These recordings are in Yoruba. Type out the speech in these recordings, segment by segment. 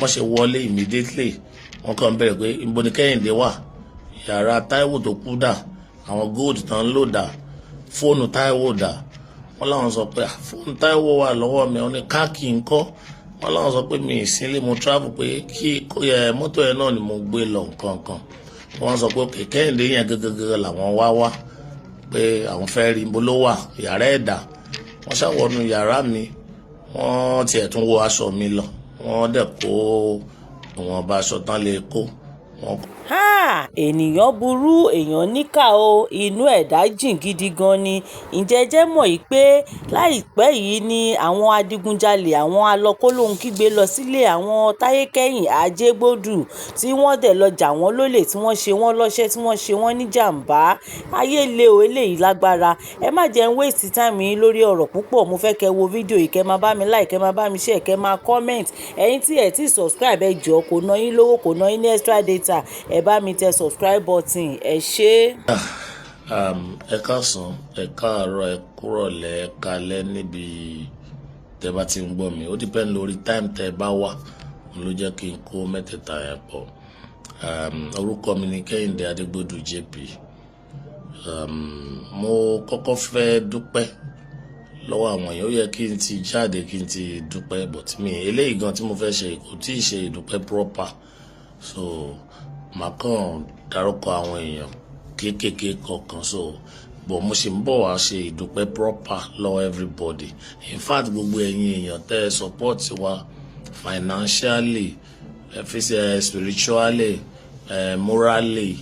Wọ́n ṣe wọlé immediately, wọ́n kàn bẹ̀rẹ̀ pé ibo ni Kẹ́hìndé wà? Yàrá Táíwò tó kú dà? Àwọn gold tán ń lò dà? Fóònù Táíwò dà? Wọ́n láwọn sọ pé fóònù Táíwò wà lọ́wọ́ mi. Wọ́n ní káàkì ńkọ́? Wọ́n láwọn sọ pé mi ì sílé, mo travel, pé kí mọ́tò yẹn náà ni mo gbé lọ, nǹkan kan. Wọ́n sọ pé okay, Kẹ́hìndé yẹn gẹ́gẹ́gẹ́ làwọn wá wá, pé àwọn fẹ́ rí, ibo ló wà? Yàrá ẹ̀ dà? Wọ́n ṣàwọnú yàrá mi, wọ́n tiẹ̀ tún wọ aṣọ mi lọ, wọ́n dẹ̀ kó ìwọ̀nba aṣọ tán lè kó wọ́n. Háà, ènìyàn burú, èèyàn níkà o, inú ẹ̀dá jìn gidi gan ni. Ǹjẹ́ ẹ jẹ́ mọ̀ yìí pé láìpẹ́ yìí ni àwọn adigunjalè, àwọn alọ́kólóhunkígbe lọ sílé àwọn Táyé-Kẹ́hìn Ajégbòdù, tí wọ́n dẹ̀ lọ jà wọ́n lólè, tí wọ́n ṣe wọ́n lọ́ṣẹ́, tí wọ́n ṣe wọ́n ní jàǹbá. Ayé le o, eléyìí lágbára. Ẹ má jẹ́ ń waste time yín lórí ọ̀rọ̀ púpọ̀. Mo fẹ́ kẹ́ wo fídíò yìí, kẹ́ máa bá mi like, kẹ́ máa bá mi share, kẹ́ máa comment. Ẹ̀yin tí ẹ ti subscribe, ẹ jọ̀ọ́, kò ná yín lówó, kò ná yín ní extra data. Ẹ bá mi tẹ subscribe button. Ẹ ṣé. Ẹ káàsán, ẹ káàárọ̀, ẹ kúrọ̀lẹ́, ẹ káalẹ́ níbi tẹ́ bá ti ń gbọ́ mi. Ó depend lórí time tẹ́ bá wà, òun ló jẹ́ kí n kó mẹ́tẹ̀ẹ̀ta yẹn pọ̀. Orúkọ mi ni Kẹ́hìndé Adégbòdù JP. Mo kọ́kọ́ fẹ́ dúpẹ́ lọ́wọ́ àwọn èèyàn. Ó yẹ kí n ti jáde kí n ti dúpẹ́, but mi eléyìí gan tí mo fẹ́ ṣe kò tí ì ṣe ìdúpẹ́ proper, so màá kàn dárúkọ àwọn èèyàn kéékèèké kọ̀ọ̀kan. So but mo ṣì ń bọ̀ wá ṣe ìdúpẹ́ proper lọ́wọ́ everybody. In fact, gbogbo ẹ̀yin èèyàn tẹ́ ẹ support wa financially, spiritually, morally,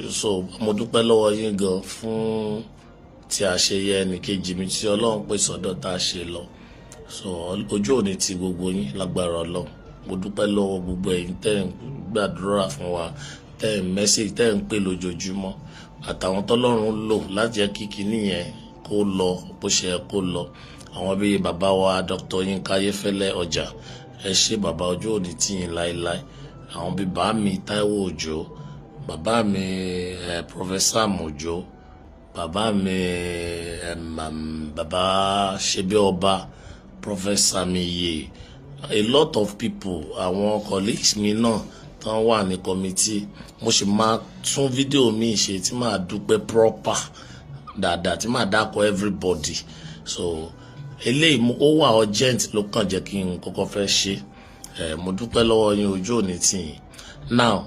so mo dúpẹ́ lọ́wọ́ yín gan fún tí a ṣe yẹ ẹnìkejì mi tí Ọlọ́run pè sọ́dọ̀ tá a ṣe lọ. So ojú òní ti gbogbo yín lágbára Ọlọ́run. Mo dúpẹ́ lọ́wọ́ gbogbo ẹ̀yin tẹ́ ń gbàdúrà fún wa, tẹ́ ń message, tẹ́ ń pè lójoojúmọ́, àtàwọn tọ́lọ́run lò láti jẹ́ kí kinní yẹn kó lọ bó ṣe yẹ kó lọ, àwọn bíi bàbá wa Dr. Yinka Ayéfẹ́lẹ́ Ọjà. Ẹ ṣé bàbá, ojú òní tì yín láéláé. Àwọn bíi bàá mi Táíwò Òjó, bàbá mi Professor Òjó, bàbá mi bàbá Ṣebí Ọba, Professor Miye, a lot of people, àwọn colleagues mi náà tán wà ní committee. Mo sì máa tún fídíò mi ṣe tí màá dúpẹ́ proper dáadáa, tí màá dákọ̀ everybody. So eléyìí ó wà urgent ló kàn jẹ́ kí n kọ́kọ́ fẹ́ ṣe. Ẹ mo dúpẹ́ lọ́wọ́ yín, ojú òní tì yín. Now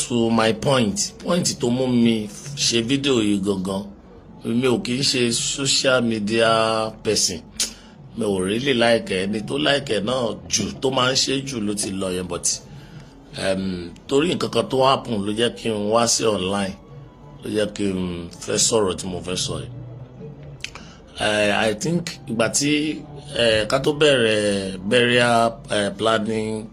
to my point. Point tó mú mi ṣe fídíò yìí gangan, mi ò kì í ṣe social media person, mi ò really like ẹni tó like ẹ náà jù, tó máa ń ṣe jù ló ti lọ yẹn, but torí nǹkan kan tó happen ló jẹ́ kí n wá sí online, ló jẹ́ kí n fẹ́ sọ̀rọ̀ tí mo fẹ́ sọ yìí. I think ìgbà tí ká tó bẹ̀rẹ̀ burial planning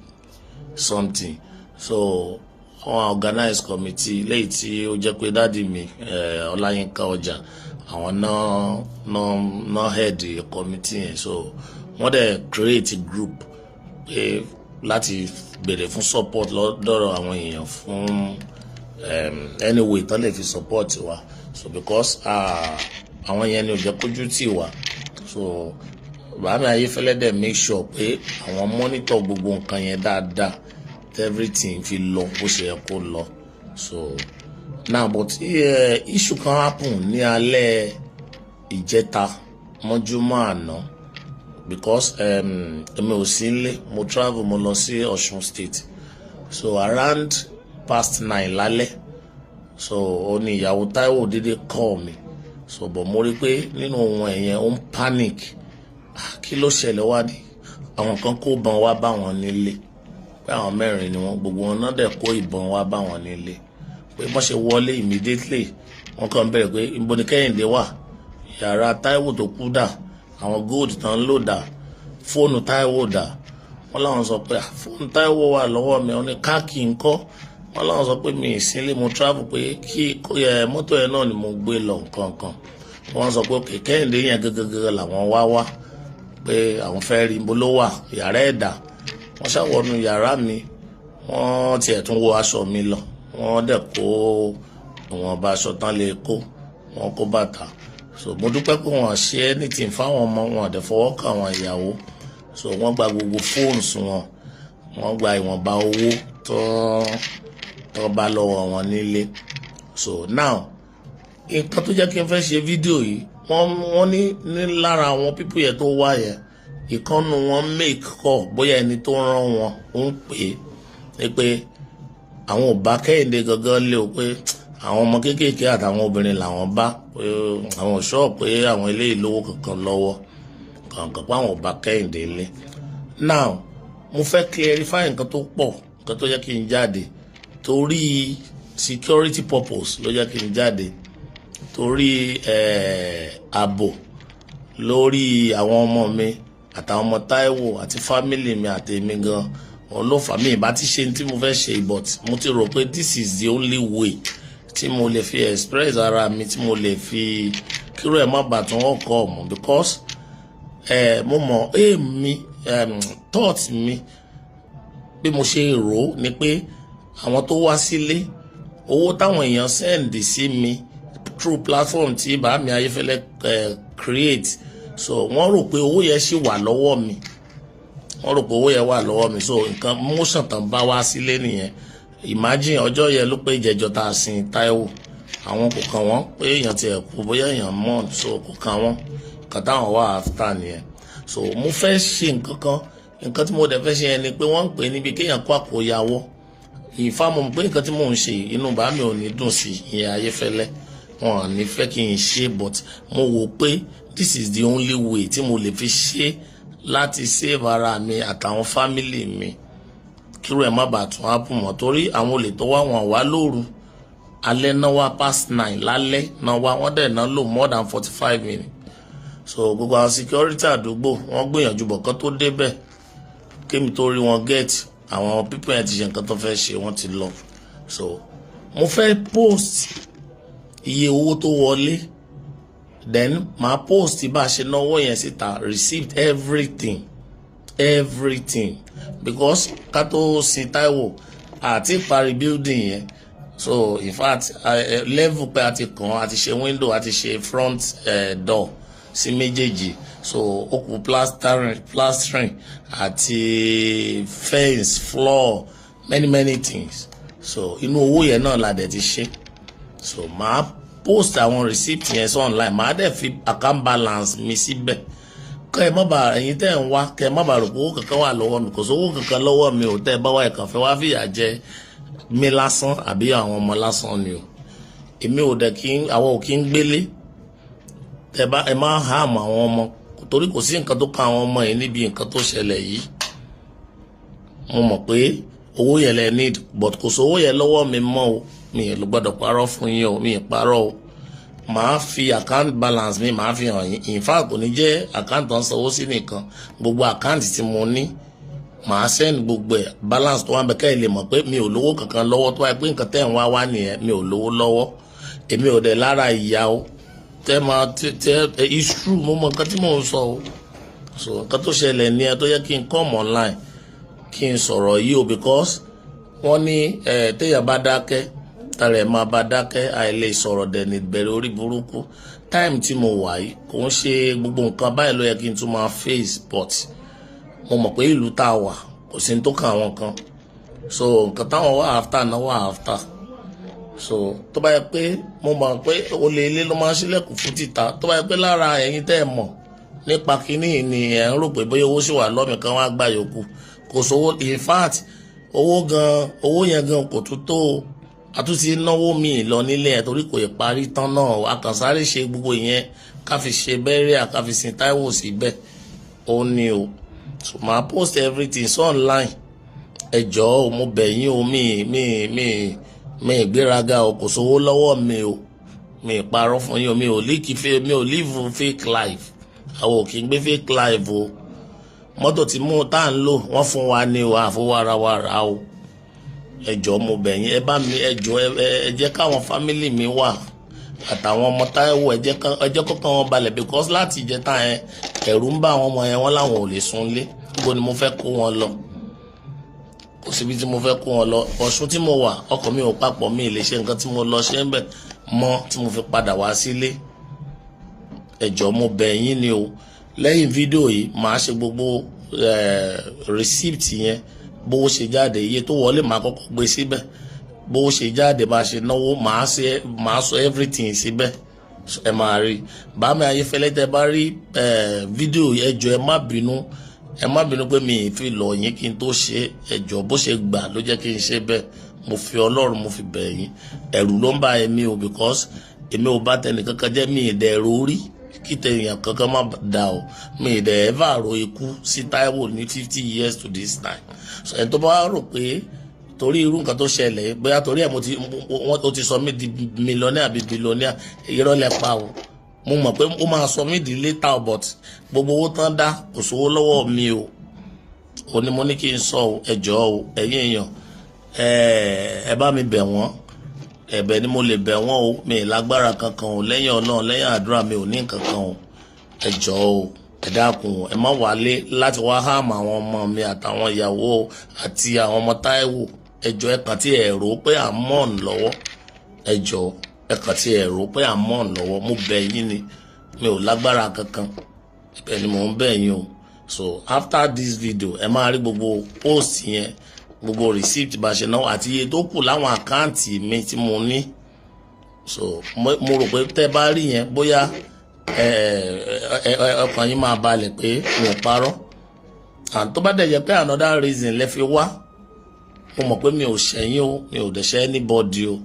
something, so wọ́n organize committee léyìí tí ó jẹ́ pé daddy mi Ọláyínká Ọjà, àwọn náà head committee yẹn. So wọ́n dẹ̀ create group pé láti béèrè fún support lọ́dọ̀ àwọn èèyàn fún anyway tán lè fi support wa. So because àwọn yẹn ni ò jẹ́ kójú tì wá. So bàbá Ayéfẹ́lẹ́ dẹ̀ make sure pé àwọn monitor gbogbo nǹkan yẹn dáadáa, everything fi lọ bó ṣe yẹ kó lọ. So now, but issue kan happen ní alẹ́ ìjẹta mọ́júmọ́ àná, because èmi ò sí nílé, mo travel, mo lọ sí Ọ̀ṣun State. So around past 9 lálẹ́, so ó ní ìyàwó Táíwò dédé call mi. So but mo rí pé nínú ohun ẹ̀yẹn, ó ń panic. Ah, kí ló ṣẹlẹ̀? Wá ní àwọn kan kó ìbọn wá bá wọn nílé, pé àwọn mẹ́rin ni wọ́n, gbogbo wọn náà dẹ̀ kó ìbọn wá bá wọn nílé, pé wọ́n ṣe wọlé immediately, wọ́n kàn bẹ̀rẹ̀ pé ibo ni Kẹ́hìndé wà? Yàrá Táíwò tó kú dà? Àwọn gold tán ń lò dà? Fóònù Táíwò dà? Wọ́n láwọn sọ pé fóònù Táíwò wà lọ́wọ́ mi. Wọ́n ní káàkì ńkọ́? Wọ́n láwọn sọ pé mi ì sílé, mo travel, pé kí mọ́tò yẹn náà ni mo gbé lọ, nǹkan kan. Wọ́n sọ pé okay, Kẹ́hìndé yẹn gẹ́gẹ́gẹ́ làwọn wá wá, pé àwọn fẹ́ rí, ibo ló wà? Yàrá ẹ̀ dà? Wọ́n ṣàwọnú yàrá mi, wọ́n tiẹ̀ tún wọ aṣọ mi lọ, wọ́n dẹ̀ kó ìwọ̀nba aṣọ tán lè kó, wọ́n kó bàtà. So mo dúpẹ́ pé wọ́n ṣe anything fáwọn ọmọ wọn, àdẹ̀ fọwọ́ kàn àwọn ìyàwó. So wọ́n gba gbogbo phones wọn. Wọ́n gba ìwọ̀nba owó tó bá lọ́wọ́ wọn nílé. So now, nǹkan tó jẹ́ kí n fẹ́ ṣe fídíò yìí, wọ́n ní lára àwọn people yẹn tó wá yẹn, ìkan nínú wọn make call, bóyá ẹni tó rán wọn ń pè é pé àwọn ò bá Kẹ́hìndé gangan lé o, pé àwọn ọmọ kéékèèké àtàwọn obìnrin làwọn bá, pé àwọn ṣọ́ọ̀ pé àwọn eléyìí lówó kankan lọ́wọ́ kankan, pé àwọn ò bá Kẹ́hìndé lé. Now, mo fẹ́ clarify nǹkan tó pọ̀. Nǹkan tó jẹ́ kí n jáde, torí security purpose ló jẹ́ kí n jáde, torí ààbò lórí àwọn ọmọ mi àtàwọn ọmọ Táíwò àti family mi àti èmi gan, òun ló fà mí. Ìbá ti ṣe tí mo fẹ́ ṣe, but mo ti rò pé this is the only way tí mo lè fi express ara mi, tí mo lè fi kíró ẹ̀ má bàtún ọkọ̀ mọ̀, because mo mọ̀ èmi, thought mi, bí mo ṣe rò ó ni pé àwọn tó wá sílé, owó táwọn èèyàn send sí mi through platform tí bàámi Ayéfẹ́lẹ́ create, so wọ́n rò pé owó yẹn ṣì wà lọ́wọ́ mi. Wọ́n rò pé owó yẹn wà lọ́wọ́ mi. So nǹkan motion tán bá wá sílé nìyẹn. Imagine, ọjọ́ yẹn ló pé ìjẹjọ tá a sin Táíwò. Àwọn kò kàn wọ́n pé èèyàn tiẹ̀ kú, bóyá èèyàn mọ̀, so kò kàn wọ́n. Nǹkan táwọn wà after nìyẹn. So mo fẹ́ ṣe nǹkan kan. Nǹkan tí mo dẹ̀ fẹ́ ṣe yẹn ni pé wọ́n ń pè níbi kéèyàn kó àkóyawọ́ ìfá. Mo mọ̀ pé nǹkan tí mò ń ṣe, inú bàá mi ò ní dùn sí ìyẹn, Ayéfẹ́lẹ́, wọn ò ní fẹ́ kí n ṣe, but mo wò pé this is the only way tí mo lè fi ṣe láti save ara mi àtàwọn family mi, kírú ẹ̀ má bàa tún happen mọ́, torí àwọn olè tó wá, wọn wá lóru, alẹ́ náà wá, past 9 lálẹ́ náà wá. Wọ́n dẹ̀ náà lò more than 45 minutes. So gbogbo àwọn security àdúgbò, wọ́n gbìyànjú bọ̀ kán tó débẹ̀, kémi tó rí wọn get, àwọn people yẹn ti ṣe nǹkan tó fẹ́ ṣe, wọ́n ti lọ. So mo fẹ́ post iye owó tó wọlé, then màá post bá a ṣe náwó yẹn síta, receipt, everything, everything, because ká tó sin Táíwò àti parí building yẹn. So in fact, level pé a ti kàn, a ti ṣe window, a ti ṣe front door sí méjèèjì, so ó kù plastering àti fence, floor, many many things. So inú owó yẹn náà la dẹ̀ ti ṣe. So màá post àwọn receipt yẹn sí online, màá dẹ̀ fi account balance mi síbẹ̀, kẹ́ ẹ má bàa, ẹ̀yin tẹ́ ẹ̀ ń wá, kẹ́ ẹ má bàa rò pé owó kankan wà lọ́wọ́ mi. Kò sówó kankan lọ́wọ́ mi ò. Tẹ́ ẹ bá wá, ẹ̀kan fẹ́ wá fìyà jẹ mi lásán àbí àwọn ọmọ lásán ni o. Èmi ò dẹ̀ kí àwọn ò kí ń gbélé. Tẹ́ bá ẹ má hàmù àwọn ọmọ, torí kò sí nǹkan tó kan àwọn ọmọ yìí níbi nǹkan tó ṣẹlẹ̀ yìí. Mo mọ̀ pé owó yẹn lẹ need, but kò sówó yẹn lọ́wọ́ mi mọ́ o. Mi ò gbọ́dọ̀ parọ́ fún yín o, mi ì parọ́ o. Màá fi account balance mi, màá fi hàn yín. In fact, kò ní jẹ́ account tó ń sanwó sí nìkan, gbogbo account tí mo ní, màá send gbogbo ẹ̀, balance tó wà bẹ́ẹ̀, kẹ́ ẹ lè mọ̀ pé mi ò lówó kankan lọ́wọ́. Tó wáyé pé nǹkan tẹ́ ń wá wá nìyẹn, mi ò lówó lọ́wọ́. Èmi ò dẹ̀ lára ìyá o. Tẹ́ máa tẹ́, it's true, mo mọ nǹkan tí mò ń sọ o. So nǹkan tó ṣẹlẹ̀ ní ẹ tó yẹ kí n come online kí n sọ̀rọ̀ yìí o, because wọ́n ní ẹ téèyàn bá dákẹ́, tara ẹ̀ máa bá dákẹ́. Àìlè sọ̀rọ̀ dẹ̀ ní ìbẹ̀rẹ̀ orí burúkú. Time tí mo wà yìí, kò ń ṣe gbogbo nǹkan báyìí ló yẹ kí n tún máa face, but mo mọ̀ pé ìlú tá a wà, kò sí ní tó kàn àwọn kan. So nǹkan táwọn wà after náà wà after. So tó bá yẹ pé mo mọ̀ pé olè ilé ló máa ń ṣílẹ̀kùn fún títà, tó bá yẹ pé lára ẹ̀yin tẹ́ ẹ mọ̀ nípa kínní ni ẹ̀ ń rò pé bóyá owó sì wà lọ́mì kan wá gbà yòókù, kò sówó. In fact, owó gan, owó yẹn gan kò tún tó o. A tún ti náwó míì lọ nílé ẹ̀ torí kò ì parí tán náà. A kàn sáré ṣe gbogbo ìyẹn, ká fi ṣe burial, ká fi sin Táíwò síbẹ̀, ó ní o. So màá post everything so online. Ẹ jọ̀ọ́ o, mo bẹ̀ yín o. Mi ìgbéraga o, kò sówó lọ́wọ́ mi o. Mi parọ́ fún yín o. Mi ò líkì fẹ́, mi ò live fake life. Àwọn ò kì í gbé fake life o. Mọ́tò tí mú tá à ń lò, wọ́n fún wa ní o, àfọwọ́rawara o. Ẹ jọ̀ọ́, mo bẹ̀ yín, ẹ bá mi, ẹ jọ̀ọ́, ẹ jẹ́ káwọn family mi wà àtàwọn ọmọ Táíwò, ẹ jẹ́ kọ́kàn wọn balẹ̀, because láti ìjẹta yẹn, ẹ̀rù ń bá àwọn ọmọ yẹn, wọ́n láwọn ò lè sunlé. Níbo ni mo fẹ́ kó wọn lọ? Kò síbi tí mo fẹ́ kó wọn lọ. Ọ̀ṣun tí mo wà, ọkọ̀ mi ò papọ̀, mi ì lè ṣe nǹkan tí mo lọ ṣe ń bẹ̀ mọ́ tí mo fi padà wá sílé. Ẹ jọ̀ọ́, mo bẹ̀ yín ni o. Lẹ́yìn fídíò yìí, màá ṣe gbogbo receipt yẹn. Bówó ṣe jáde, iye tó wọlé, màá kọ́kọ́ gbé síbẹ̀. Bówó ṣe jáde, bá ṣe náwó, màá ṣe, màá sọ everything síbẹ̀. Ẹ máa rí bàmí Ayéfẹ́lẹ́. Tẹ́ bá rí fídíò, ẹ jọ̀ọ́, ẹ má bínú, ẹ má bínú pé mi ì fi lọ̀ yín kí n tó ṣe. Ẹ jọ̀ọ́, bó ṣe gbà ló jẹ́ kí n ṣe bẹ́ẹ̀. Mo fi Ọlọ́run, mo fi bẹ̀ yín. Ẹ̀rù ló ń bá èmi o, because èmi ò bá tẹnì kankan jẹ́. Mi ì dẹ̀ rí kí tẹ̀yàn kankan má da o. Mi ì dẹ̀ ever ro ikú sí Táíwò ní 50 years to this time. So ẹni tó bá rò pé torí irú nǹkan tó ṣẹlẹ̀, bóyá torí ẹ̀ mo ti wọ́n tó ti sọ mí di millionaire àbí billionaire, irọ́ lẹ pa o. Mo mọ̀ pé ó máa sọ mí di later, but gbogbo owó tán dá, kò sówó lọ́wọ́ mi o. Ò ní mo ní kí n sọ o. Ẹ jọ̀ọ́ o, ẹ̀yin èèyàn, ẹ bá mi bẹ̀ wọ́n. Ẹ̀bẹ̀ ni mo lè bẹ̀ wọ́n o. Mi ì lágbára kankan o lẹ́yìn Ọlọ́run, lẹ́yìn àdúrà, mi ò ní nǹkan kan o. Ẹ jọ̀ọ́ o, ẹ dákun, ẹ má wálé láti wá harm àwọn ọmọ mi àtàwọn ìyàwó àti àwọn ọmọ Táíwò. Ẹ jọ̀ọ́, ẹ kàn tí ẹ rò pé à ń mọ̀ lọ́wọ́. Ẹ jọ̀ọ́, ẹ kàn tí ẹ rò pé à ń mọ̀ lọ́wọ́. Mo bẹ̀ yín ni, mi ò lágbára kankan. Ibẹ̀ ni mò ń bẹ̀ yín o. So after this video, ẹ máa rí gbogbo post yẹn, gbogbo receipt bá ṣe náwó àti iye tó kù láwọn account mi tí mo ní. So mo rò pé tẹ́ bá rí yẹn, bóyá ẹ ọkàn yín máa balẹ̀ pé mi ò parọ́. And tó bá dẹ̀ jẹ́ pé another reason lẹ fi wá, mo mọ̀ pé mi ò ṣẹ̀yìn o, mi ò dẹ̀ ṣẹ̀ anybody o,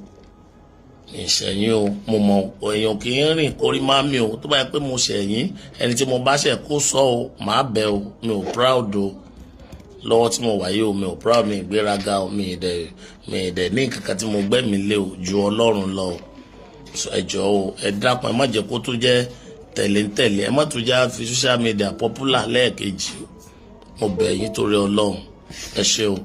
mi ṣẹ̀yìn o. Mo mọ̀ èèyàn kì í rìn kórí má mi o. Tó bá yẹ pé mo ṣẹ̀yìn, ẹni tí mo bá ṣẹ̀ kó sọ o, màá bẹ̀ o. Mi ò proud o lọ́wọ́ tí mo wà yìí o. Mi ò proud, mi ìgbéraga o. Mi ì dẹ̀ ní nǹkan kan tí mo gbẹ́mi lé o ju Ọlọ́run lọ o. Ẹ jọ̀ọ́ o, ẹ dákun, ẹ má jẹ́ kó tún jẹ́ tẹ̀lé ń tẹ̀lé, ẹ má tún jẹ́ fi social media popular lẹ́ẹ̀kejì o. Mo bẹ̀ yín torí Ọlọ́run. Ẹ ṣé o.